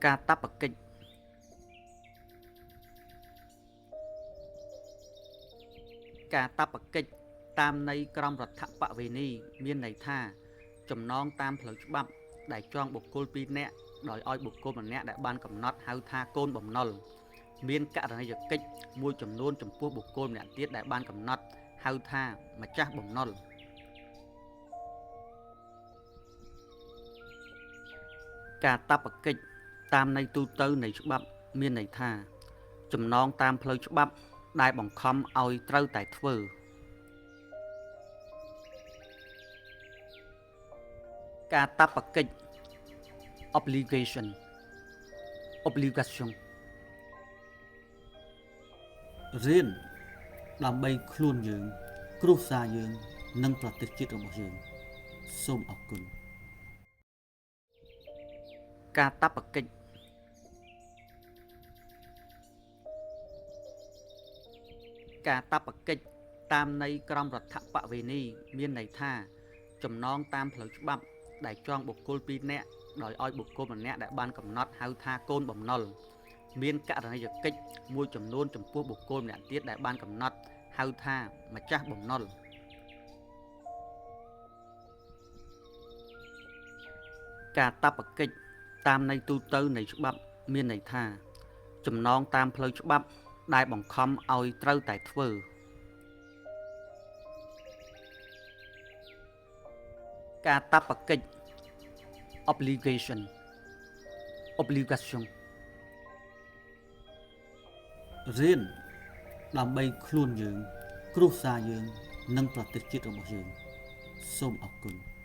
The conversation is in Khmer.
កាតព្វកិច្ចកាតព្វកិច្ចតាមន័យក្រមរដ្ឋប្បវេណីមានន័យថា ចំណងតាមផ្លូវច្បាប់ ដែលចងបុគ្គលពីរនាក់ដោយឲ្យបុគ្គលម្នាក់ដែលបានកំណត់ហៅថាកូនបំណុលមានករណីយកិច្ចមួយចំនួនចំពោះបុគ្គលម្នាក់ទៀតដែលបានកំណត់ហៅថាម្ចាស់បំណុលកាតព្វកិច្ចតាមន័យទូទៅនៃច្បាប់មានន័យថា ចំណងតាមផ្លូវច្បាប់ដែលបង្ខំឲ្យត្រូវតែធ្វើកាតព្វកិច្ច obligation obligation រៀនដើម្បីខ្លួនយើង គ្រួសារយើង និងប្រទេសជាតិរបស់យើង សូមអរគុណ កាតព្វកិច្ចកាតព្វកិច្ចតាមន័យក្រមរដ្ឋប្បវេណីមានន័យថា ចំណងតាមផ្លូវច្បាប់ ដែលចងបុគ្គលពីរនាក់ដោយឲ្យបុគ្គលម្នាក់ដែលបានកំណត់ហៅថាកូនបំណុលមានករណីយកិច្ចមួយចំនួនចំពោះបុគ្គលម្នាក់ទៀតដែលបានកំណត់ហៅថាម្ចាស់បំណុលកាតព្វកិច្ចតាមន័យទូទៅនៃច្បាប់មានន័យថា ចំណងតាមផ្លូវច្បាប់ ដែលបង្ខំឲ្យត្រូវតែធ្វើកាតព្វកិច្ច obligation obligation រៀនដើម្បីខ្លួនយើង គ្រួសារយើង និងប្រទេសជាតិរបស់យើង សូមអរគុណ។